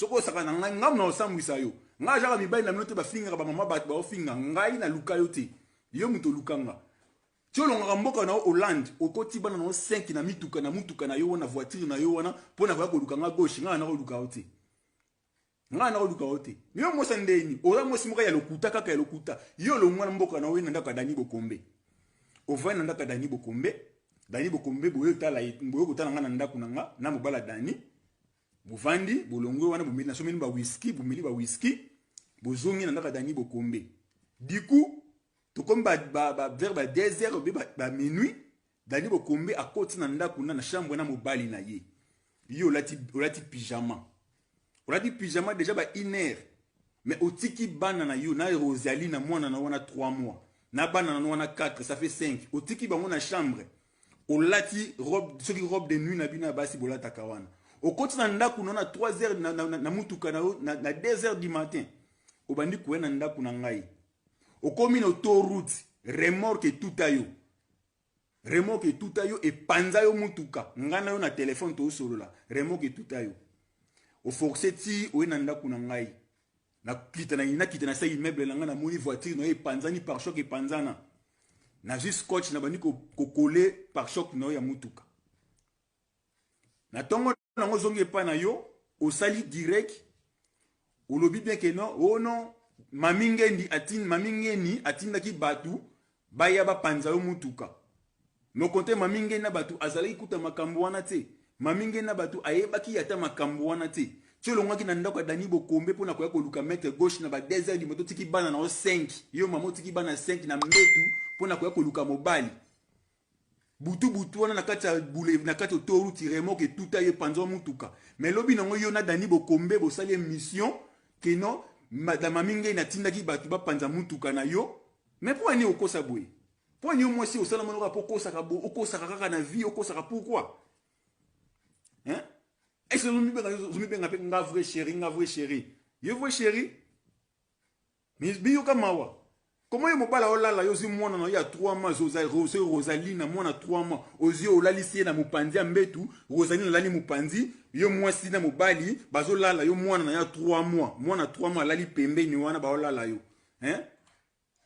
Soki osaka na ngai, ngai na osambwisa yo. Ngai azaka mibali na bino te, bafingaka ba mama bato baofinga ngai, naluka yo te. Yo moto oluka nga. Ti olongaka mboka na yo Hollande, okoti bana na yo 5 na mituka na mutuka na yo wana, voiture na yo wana, mpo na koya koluka nga gauche, ngai nakoluka yo te. Ngai nakoluka yo te. Yo mwasi ndeni, oza mwasi moko ya lokuta, kaka ya lokuta. Yo olongwa na mboka na yo na ndako ya Dani Bokombe. Ovandi na ndako ya Dani Bokombe. Dani Bokombe boye tala, boye kotala nga na ndako na nga na mobala Dani. Bovandi, bolongwe wana, bomeli, nasomeli ba whisky, bomeli ba whisky, bozongi na ndako ya Dani Bokombe. Du coup, tokomi ba, ba, ba, vers ba 2 heures obe ba, ba minuit, Dani Bokombe akoti na ndako na na chambre na mobali na ye. Yo olati, olati pyjama. Olati pyjama déjà ba 1 heure. Mais otiki bana na yo na Rosalie na mwana na wana 3 mois. Na bana na wana 4, ça fait 5. Otiki bango na chambre. Olati robe, soki robe de nuit na bino ya basi bolataka wana. Okoti na ndako na na 3 heures na, na, na, na mutuka na yo na, na 2 heures du matin. Obandi koya na ndako na ngai. Okomi na autoroute, remorque etuta yo. Remorque etuta yo, epanza yo mutuka. Ngai na yo na telefone tosolola. Remorque etuta yo. Oforce ti oye na ndako na ngai. Nakita na nakita na sa immeuble na ngai, namoni voiture na yo epanzani, pare-choc epanzana. Nazwi scotch na bandi kokole pare-choc na yo ya mutuka. Na tongo nango ozongi epai na yo, osali direct, olobi bien que non, oh non, Mami Ngendi atin, Mami Ngeni atindaki bato baya bapanza yo mutuka. Mais au contraire, Mami Ngeni na bato azalaki kuta makambo wana te. Mami Ngeni na bato ayebaki ata makambo wana te. Ti olongwaki na ndako ya Dani Bokombe mpo na koya koluka maître gauche na ba 2 heures du matin, otiki bana na yo 5. Yo mama otiki bana 5 na mbetu mpo na koya koluka mobali. Butu butu wana na kati ya boule, na kati autoroute, remorque etuta ye, panza mutuka. Mais lobi nango yo na Dani Bokombe bosali émission que non, madame Mami Ngeni atindaki bato bapanza mutuka na yo. Mais mpo ani okosa boye? Mpo ani yo mwasi osala manoka mpo okosaka bo, okosaka kaka na vie, okosaka pourquoi? Hein? Est-ce que ozomibenga mpe nga vrai chéri, nga vrai chéri? Yo vrai chéri? Biyoka mawa. Comment yo mobala olala yo ozwi mwana na yo ya 3 mois, Rosalie na mwana 3 mois, ozwi olalisi ye na mopanzi ya mbetu, Rosalie alali mopanzi, yo mwasi na mobali bazolala yo mwana na ya 3 mois, mwana 3 mois alali pembeni wana baolala yo. Hein?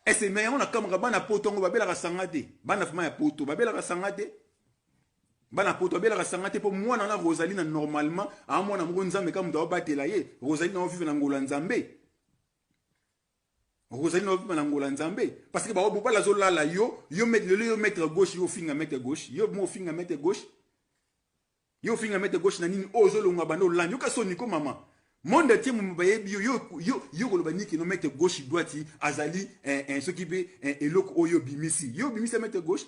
Ese mais yango na kamaka bana poto ngo babelaka sanga te. Bana fama ya poto babelaka sanga te. Bana poto babelaka sanga te po mwana na Rosalie na normalement a mwana moko Nzambe ka mutu abatela ye. Rosalie na vivre na ngola Nzambe. Rosalie na vivre na ngola Nzambe parce que ba bobala zo lala yo, yo maître lelo yo maître gauche yo finga maître gauche, yo mo finga maître gauche. Yo finga maître gauche na nini ozo longa bando olandi yoka soni ko mama. Monde entier mo bayebi yo, yo, yo, yo koloba niki no maître gauche droite azali eh, eh, soki be eh, eloko oyo bimisi. Yo bimisi maître gauche.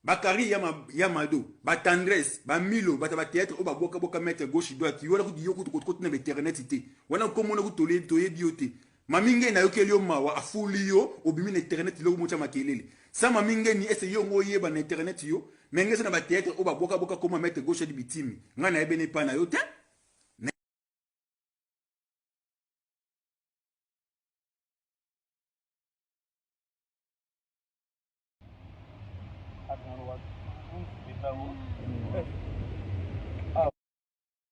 Bakari ya, ma, ya mado, ba tendresse, ba milo, ba ba théâtre o ba boka boka maître gauche droite. Yo la yo kutu kutu na internet te. Wana komona ku tole toyebi yo te. Mami Ngeni ayokeli yo mawa, afuli yo, obimi na internet loko mocha makelele. Sa Mami Ngeni ese yo ngo yeba na internet yo, mais ngesa na ba théâtre o ba boka boka koma maître gauche di bitimi. Nga na yebene pa na yo te.